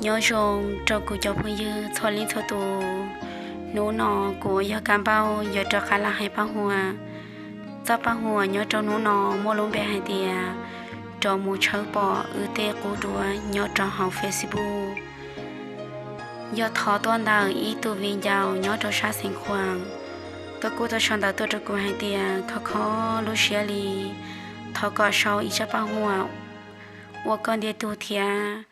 Nyob zoo rau kuv cov phooj ywg txhua leej txhua tus. Hnub no kuv uas yog Kab Npauj yuav rov qab los hais paj huam. Txoj paj huam nyob rau hnub no muaj lub npe hais tias rov mus tshawb pom wb tej qub duab nyob rau hauv Facebook. Yog thov tuaj ntawm ib tug viv ncaus nyob rau sab xeev Khuam. Koj kuj tau sau ntawv tuaj rau kuv hais tias kho kho lub siab li, thov kom sau ib tsab paj huam ua koj ntiag tug thiab.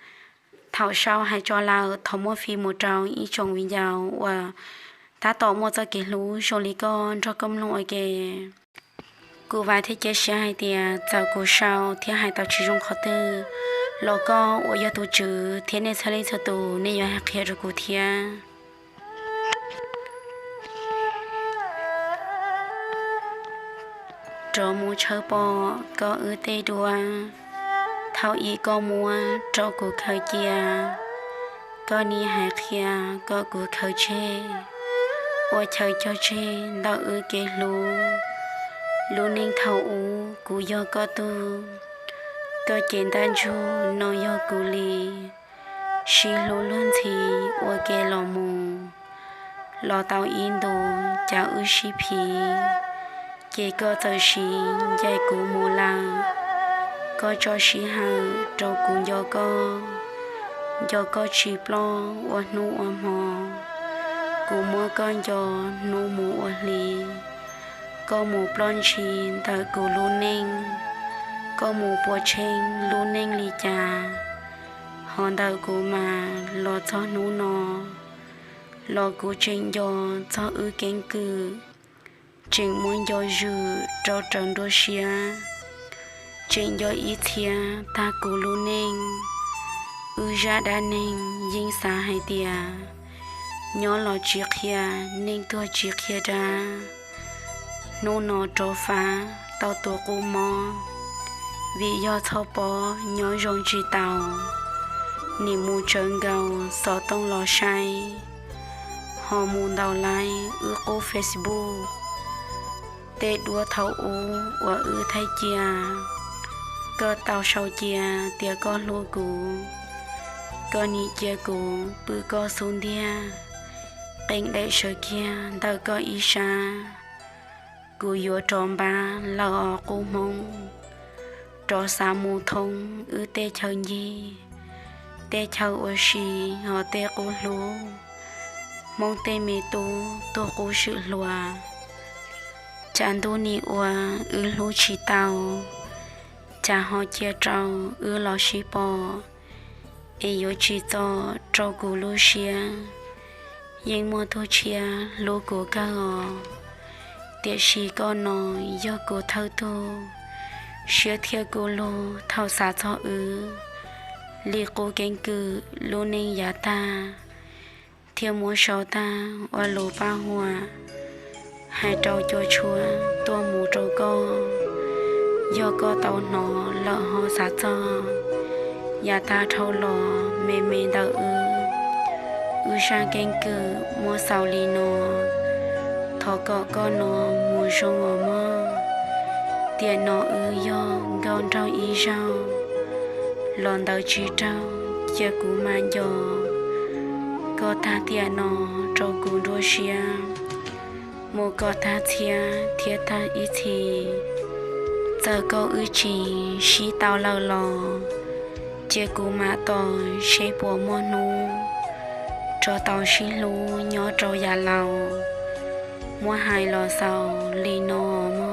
Thaum sau hais tso lawm thov muab fij mus rau ib tsoom viv ncaus uas tab tom muaj txoj kev hlub zoo li koj nrog koj mloog ua ke. Kuv vam thiab cia siab hais tias txawm kuv sau thiab hais tau tsis zoo qhov twg los koj uas yog tus tswv thiab nej txhua leej txhua tus nej yuav hais qhia rau kuv thiab. Rov mus tshawb pom koj wb tej duab, thaum ub koj muab rau kuv khaws cia, koj nim hais qhia kom kuv khaws tseg, ua chaw cog tseg ntawm wb kev hlub. Lub neej thaum ub kuv yog koj tug, koj cev ntaj ntsug no yog kuv li. Sib hlub luag ntxhi ua ke los mus, los tau ib ntus cas wb sib phiv, ces koj txawm siv ncaim kuv mus lawm. Koj tso sij hawm rau kuv nco koj, nco koj tsis ploj ua hnub ua hmo. Kuv muab koj nco hnub mus ua hli, koj mus ploj ntshis ntawm kuv lub neej, koj mus puas tsheej lub neej li cas. Ho ntawm kuv mas los txog hnub no, los kuv tseem nco txog wb keeb kwm, tseem muab nco zwm rau raws nruab siab, tseem nco ib txhia tag kuv lub neej. Wb zaj dab neeg yeej xav hais tias nyob los tsis qhia, neej tuag tsis qhia dab. Hnub no rov fav tau tus qub mob, vim yog txhob pob nyob zoo tsis tau, nim mus tsawv nkaus xov tooj los saib, ho mus ntaus laib wb qub Facebook. Tej duab thaum ub uas wb thaij cia, koj tau sau cia tias koj hlub kuv, koj nim cia kuv pw koj xub ntiag, qee daim sawv kiag ntawm koj ib sab. Kuv yuav rov npab lawm os qub Hmoob, rov xav mus thoob wb tej chaw ncig, tej chaw ua si, ho tej qub hlub, Hmoob tej me tub tuag qub swm hluas. Cas ntuj nim ua wb hlub tsis tau, cas ho cia rau wb los sib pom, es yuav tsis txog rau kuv lub siab. Yeej muaj tug tshiab hlub kuv kawg os, tiam sis koj no yog kuv thawj tug, siab thiaj kub lug thaum xav txog wb. Li qub keeb kwm lub neej yav tag, thiaj muab sau tag ua lus paj huam, hais rau cua tshuab tuaj mus rau koj. Yog koj tau hnov lawm ho xav txog, yav tag dhau los me me ntawm wb, wb zaj keeb kwm muab xaus li no. Thov kom koj no mus zoo os mog. Tiam no wb yog nkauj nraug ib zaug, los ntawd tsis raug cia kuv mam nco. Koj tag tiam no rau kuv nruab siab, mus kom tag txhiab thiab tag ib txhis. Txawm koj wb tsis sib tau lawm los, cia kuv mam tos seb puas muaj hnub rov tau sib hlub nyob rau yav laus. Muab hais los xaus li no mog.